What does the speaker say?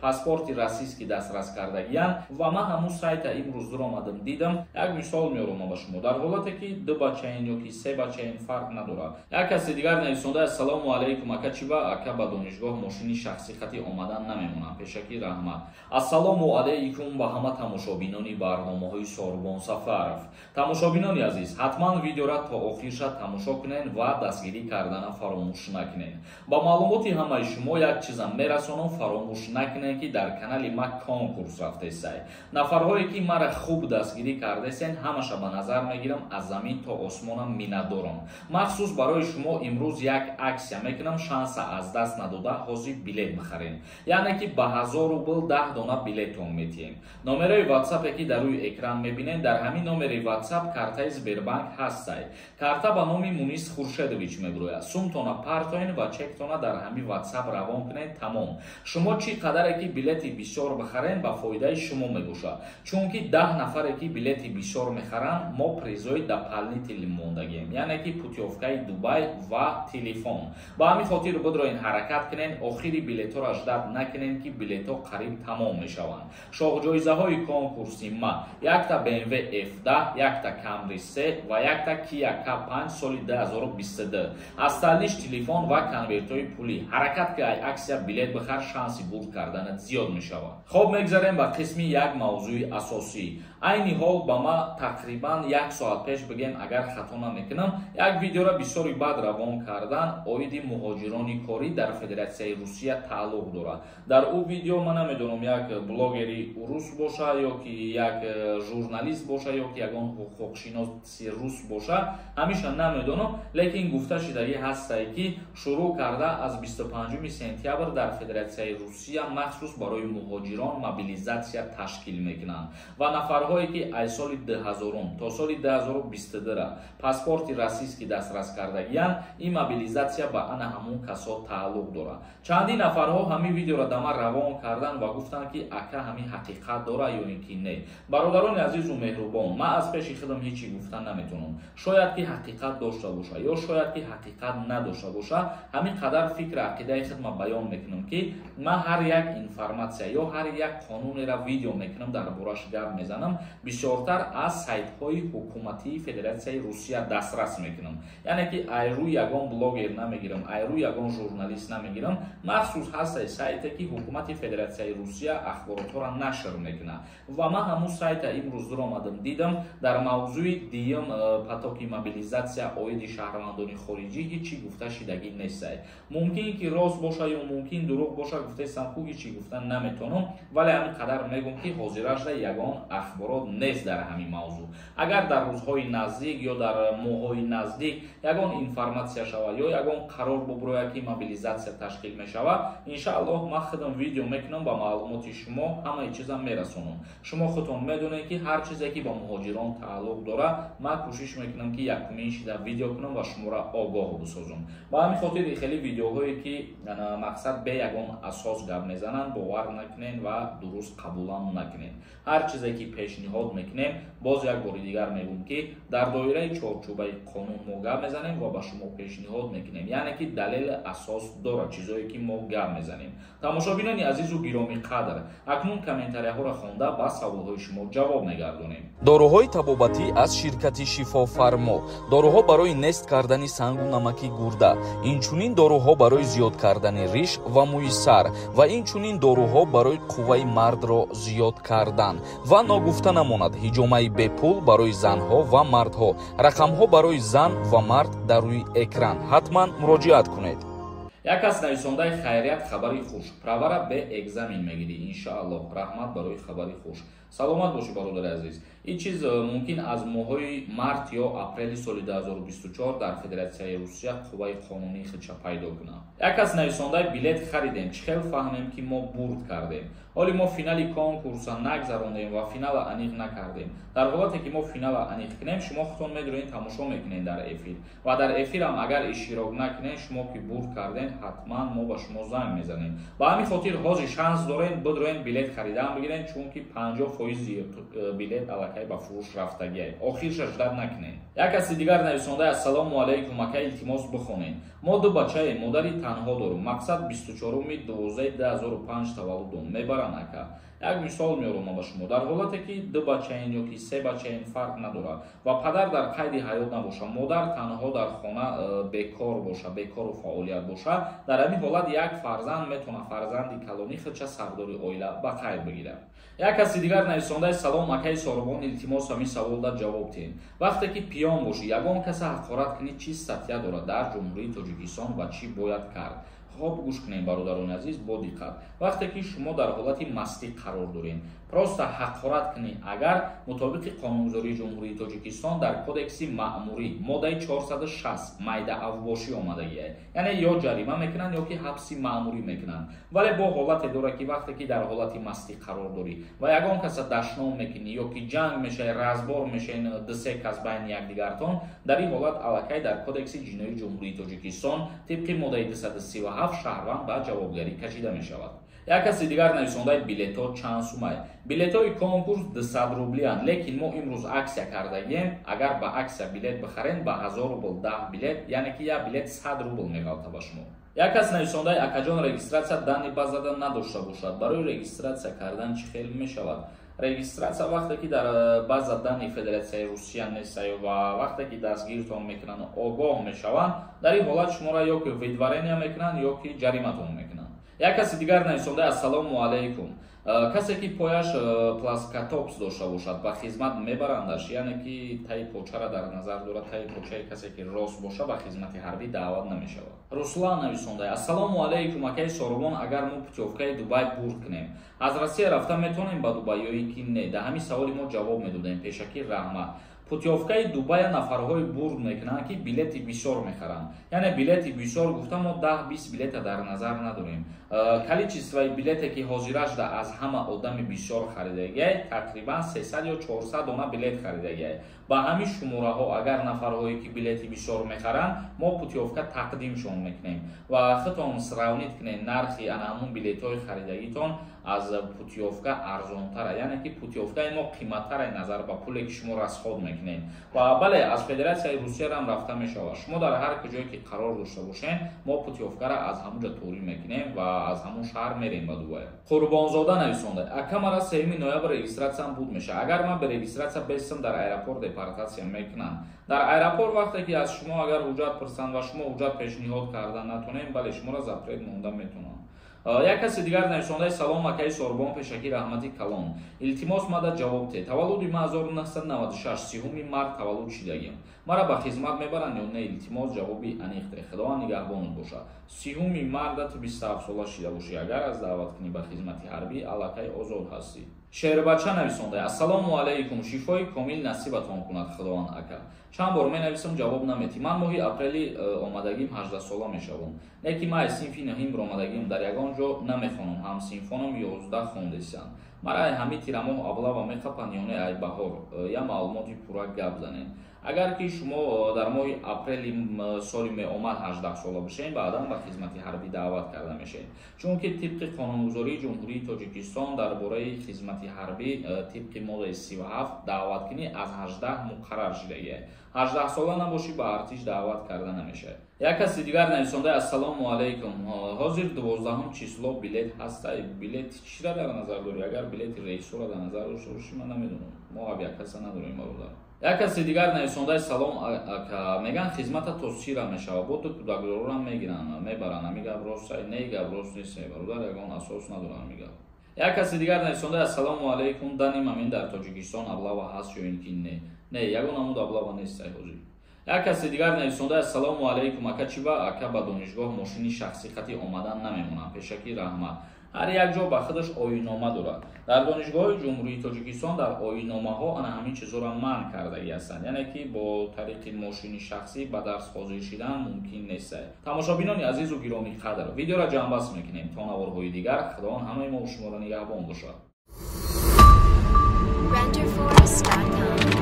Паспорти российский дастрас кардагиян. Ва ман ҳамун сайта имрӯз дуромадам, дидам. Як мисол меорам ба шумо: дар ҳолате ки ду бачаин ё ки се бачаин, фарқ надорад. Як каси дигар нависонда: «Ассалому алайкум, ака, чӣ ба ака ба донишгоҳ мошини шахсӣ хати омадан намемонам? Пешакӣ раҳмат». Ассалому алайкум ба ҳама тамошобинони барномаҳои Сорбон Сафаров. Тамошобинони азиз, ҳатман видеора то охирша тамошо кунен ва дастгирӣ кардана фаромӯш накунен. Ба маълумоти ҳамаи шумо як чизам мерасонам: фаромӯш накунен, ки дар канали ма конкурс рафтесай. Нафарҳое ки мара хуб дастгирӣ кардесен, ҳамаша ба назар мегирам, аз замин то осмонам миннатдорам. Махсус барои шумо имрӯз як акция мекунам. Шанса аз даст надода, ҳозир билет бихарем, яъне ки ба 1000 рубл 10 дона билетон метиҳем. Номерои ватсапе ки дар рӯи экран мебинед, дар ҳамин номери ватсап картаи Сбербанк ҳастай. Карта ба номи Мунис Хуршедович мегӯяд. Сумтона партоен ва чектона дар ҳамин ватсап равон кунед, тамом. Шумо чӣ қадаре ки билети бисёр бихарен, ба фоидаи шумо мебошад, чунки 10 нафаре ки билети бисёр мехаранд, мо призои дополнительный мондагием, яъне ки путёвкаи Дубай ва телефон. Ба ҳамин хотир бидроен, ҳаракат кунен, охири билетҳоро ждать накунен, ки билетҳо қариб тамом мешаванд. Шоҳҷоизаҳои конкурси ма: якта BMW F10, якта Camry 3 ва якта Kia K5 соли 2022. Остальныйш телефон ва конвертҳои пулӣ. Ҳаракат ки, ай акция билет бихар, шанси бурд карданат зиёд мешавад. Хоб, мегзарем ба қисми як мавзӯи асосӣ. Айни ҳол ба ма тақрибан як соат пеш, бигем, агар хато намекунам, як видеора бисёри бад равон кардан, оиди муҳоҷирони корӣ дар Федератсияи Русия тааллуқ дорад. Дар ӯ видео ман намедонам, як блогери урус боша ё ки як журналист боша ё ки ягон ҳуқуқшиноси рус боша, ҳамеша намедонам, лекин гуфта шудагӣ ҳастае, ки шурӯъ карда аз 25 сентябр дар Федератсияи Русия махсус барои муҳоҷирон мобилизатсия ташкил мекунанд ва нафарҳое ки аз соли 2000 то соли 2022 паспорти российский дастрас кардагиянд, ин мобилизатсия ба ана ҳамун касо тааллуқ дорад. Чандин нафарҳо ҳамин видеоро да ман равон карданд ва гуфтанд, ки ака, ҳамин ҳақиқат дора ё ин ки не? Бародарони азизу меҳрубон, ман аз пеши худам ҳечи гуфта наметавонам. Шояд ки ҳақиқат дошта боша ё шояд ки ҳақиқат надошта боша. Ҳамин қадар фикру ақидаи худма баён мекунам, ки ман ҳар як информатсия ё ҳар як қонунеро видео мекунам, дар бораш гап мезанам, бисёртар аз сайтҳои ҳукуматии Федератсияи Русия дастрас мекунам, яъне ки айрӯи ягон блогер намегирам, айрӯи ягон журналист намегирам. Махсус ҳастай сайте, ки ҳукумати Федератсияи Русия ахборотҳоро нашр мекунад, ва ман ҳамун сайта имрӯз дуромадам, дидам, дар мавзӯи дуюм потоки мобилизатсия оиди шаҳрвандони хориҷӣ ҳичи гуфта шидагӣ нестай. Мумкин ки рост боша ё мумкин дурӯғ боша, гуфтаистам ку, ҳичи гуфта наметавонам, вале ҳамин қадар мегӯм, ки ҳозирашда ягон ахборот нест дар ҳамин мавзӯъ. Агар дар рӯзҳои наздик ё дар моҳҳои наздик ягон информатсия шавад ё ягон қарор бубурояд, ки мобилизатсия ташкил мешавад, иншааллоҳ, ман худам видео мекунам, ба маълумоти шумо ҳамаи чизам мерасонам. Шумо худтон медонед, ки ҳар чизе ки ба муҳоҷирон тааллуқ дорад, ман кӯшиш мекунам, ки якумин шида видео кунам ва шуморо огоҳ бисозам. Ба ҳамин хотир хеле видеоҳое ки мақсад бе ягон асос гап мезананд, бовар накунед ва дуруст қабулам накунед. Ҳар чизе ки пешниҳод мекунем, боз як бори дигар мегӯм, ки дар доираи чорчӯбаи қонун мо гап мезанем ва ба шумо пешниҳод мекунем, яъне ки далели асос дорад чизое ки мо гап мезанем. Тамошобинони азизу гиромӣ қадр, акнун комментарияҳоро хонда, ба саволҳои шумо ҷавоб мегардонем. Доруҳои табобатӣ аз ширкати Шифофармо. Доруҳо барои нест кардани сангу намаки гурда, инчунин доруҳо барои зиёд кардани риш ва мӯи сар ва инчунин доруҳо барои қувваи мардро зиёд кардан. Ва ногуфта намонад, ҳиҷомаи бепул барои занҳо ва мардҳо. Рақамҳо барои зан ва мард дар рӯи экран, ҳатман муроҷиат кунед. Як кас нависондаи: «Хайрият, хабари хуш, правара бе экзамен мегирӣ, иншааллоҳ. Раҳмат барои хабари хуш». Саломат бошӣ, бародари азиз. Ин чиз мумкин аз моҳҳои март ё апрели соли 2024 дар Федератсияи Русия қувваи қонунии худша пайдо кунад. Як кас нависондаи: «Билет харидем, чӣ хел фаҳмем, ки мо бурд кардем? Ҳоли мо финали конкурса нагзарондем ва финала аниқ накардем». Дар ҳолате ки мо финала аниқ кунем, шумо худтон медуред, тамошо мекунед дар эфир ва дар эфирам агар иштирок накунед, шумо ки бурд кардем, ҳатман мо ба шумо занг мезанем. Ба ҳамин хотир ҳозир шанс доред, бидроен, билет харидан бигиред, чунки 50% 80% билет аллакай ба фурӯш рафтагиай. Охирша ждать накунед. Як каси дигар нависонда: ассалому алайкум ака, илтимос бихонед. Мо ду бачаем, модари танҳо дорум. Мақсад 24.12.2005 таваллудум. Мебаранд ака. Як мисол меорам ба шумо. Дар ҳолате ки ду бачаен ё ки се бачаен, фарқ надорад, ва падар дар қайди ҳаёт набошад, модар танҳо дар хона бекор боша, бекору фаъолият боша, дар ҳамин ҳолат як фарзанд метавонад фарзанди калонӣ худша сардори оила ба қайд бигирад. Як каси дигар нависондаи: салом акаи Сорбон, илтимос ҳамин саволда ҷавоб диҳед. Вақте ки пиён бошӣ, ягон каса ҳақорат кунӣ, чӣ статья дорад дар Ҷумҳурии Тоҷикистон ва чӣ бояд кард? Хоб, гӯш кунем, бародарони азиз, бо диққат. Вақте ки шумо дар ҳолати мастӣ қарор доред, просто ҳақорат кунӣ, агар мутобиқи қонунгузории Ҷумҳурии Тоҷикистон дар Кодекси маъмурӣ моддаи 460 майда авбошӣ омадагиа, яъне ё ҷарима мекунанд, ё ки ҳабси маъмурӣ мекунанд. Вале бо ҳолате дорад, ки вақте ки дар ҳолати мастӣ қарор дорӣ ва ягон каса дашном мекунӣ ё ки ҷанг мешавӣ, разбор мешавӣ ду-се кас байни якдигартон, дар ин ҳолат аллакай дар Кодекси ҷиноии Ҷумҳурии Тоҷикистон тибқи моддаи 237 шаҳрванд ба ҷавобгарӣ кашида мешавад. Як каси дигар нависондаи: билетҳо чанд сумай? Билетҳои конкурс 200 рублианд, лекин мо имрӯз акция кардагием. Агар ба акция билет бихарен, ба 1000 рубл 10 билет, яъне ки як билет 100 рубл меғалта ба шумо. Як кас нависондаи: акаҷон, регистрация данный базада надошта бошад, барои регистрация кардан чӣ хел мешавад? Регистрация вақте ки дар база данных Федератсияи Русия нестаю ва вақте ки дастгиртон мекунанд, огоҳ мешаванд, дар ин ҳолат шуморо ё ки выдворение мекунанд, ё ки ҷариматон мекунанд. Як каси дигар нависонда: ассалому алайкум, касе ки пояш плоскостопие дошта бошад, ба хизмат мебарандаш? Яъне ки таи почара дар назар дорад. Таи почаи касе ки рост боша, ба хизмати ҳарбӣ даъват намешавад. Руслан нависонда: ассалому алайкум акаи Сорубон, агар мо путёвкаи Дубай бурд кунем, аз Россия рафта метавонем ба Дубай ё ин ки не? Дар ҳамин саволи мо ҷавоб медодем, пешакӣ раҳмат. Путёвкаи Дубая нафарҳои бурд мекунанд, ки билети бисёр мехаранд. Яъне билети бисёр гуфта, мо 10-20 билета дар назар надорем. Количествои билете ки ҳозирашда аз ҳама одами бисёр харидагиай, тақрибан 300 ё 400 дона билет харидагиай. Ба ҳамин шумораҳо агар нафарҳое ки билети бисёр мехаранд, мо путёвка тақдимшон мекунем. Ва худтон сравнить кунед, нархи ана ҳамун билетҳои харидагитон аз путёвка арзонтара, яъне ки путёвкаи мо қиматтаре назар ба пуле ки шумо расход мекунед. Ва бале, аз Федератсияи Русияам рафта мешавад. Шумо дар ҳар куҷое ки қарор дошта бошед, мо путёвкара аз ҳамунҷа торӣ мекунем ва аз ҳамун шаҳр мерем ба Дубай. Қурбонзода нависонда: ака, мара 3 ноябр регистратсиям буд мешавад. Агар ман ба регистратсия бестам, дар аэропорт депортатсия мекунанд? Дар аэропорт вақте ки аз шумо агар ҳуҷҷат пурсанд ва шумо ҳуҷҷат пешниҳод карда натонем, бале, шуморо запрет монда метавонанд. Як каси дигар нависондаи: салом акаи Сорбон, пешакӣ раҳмати калон, илтимос мада ҷавоб те. Таваллуди ман 1996 30 март таваллуд шидагиам, мара ба хизмат мебаранд ё не? Илтимос, ҷавоби аниқ те, Худованд нигаҳбонат бошад. 30 марта ту 27 сола шида бошӣ, агар аз даъват кунӣ ба хизмати ҳарбӣ, аллакай озод ҳастӣ. Шербача нависонда: ассалому алайкум, шифои комил насибатон кунад Худованд. Ака, чанд бор менависам, ҷавоб наметӣ. Ман моҳи апрели омадагим 18 сола мешавам, лекин ман аз синфи наҳим омадагим, дар ягон ҷо намехонам, ҳамсинфонам 11 хондесианд. Мара ай ҳами тирамоҳ облава мехапанд ё не? Ай баҳор я маълумоти пурра гап занед. Агар ки шумо дар моҳи апрели соли меомад 18 сола бошед, баъдан ба хизмати ҳарбӣ даъват карда мешавед, чунки тибқи қонунгузории Ҷумҳурии Тоҷикистон дар бораи хизмати ҳарбӣ тибқи моддаи 37 даъваткунӣ аз 18 муқаррар шудагиа. 18 сола набошӣ, ба артиш даъват карда намешавад. Як каси дигар нависонда: ассалому алайкум, ҳозир 12 число билет ҳастай? Билет чира дар назар дорӣ? Агар билети рейсора дар назар дошта бошӣ, ман намедонам, мо авиакасса надорем, бародар. Як каси дигар нависондаи: салом ака, меган хизмата то сира мешавад, бо ту кӯдакдорорам мегиранд, мебаранд, ами гап рост? Не, гап рост нест, бародар, ягон асос надорад ами гап. Як каси дигар нависондаи: ассалому алайкум, данный момент дар Тоҷикистон облава ҳаст ё ин ки не? Не, ягон намуд облава нест ҳозир. Як каси дигар нависонда: ассалому алайкум ака, чӣ ба ака ба донишгоҳ мошини шахсӣ хати омадан намемонам? Пешакӣ раҳмат. Ҳар як ҷо ба худаш оиннома дорад. Дар донишгоҳҳои Ҷумҳурии Тоҷикистон дар оинномаҳо ана ҳамин чизҳоро манъ кардагӣ ҳастанд, яъне ки бо тариқи мошини шахсӣ ба дарс ҳозир шидан мумкин нест. Тамошобинони азизу гиромӣ қадр, видеоро ҷамъбаст мекунем. То наворҳои дигар, Худованд ҳамаи мо шуморо нигаҳбон бошад. Renderforest.com.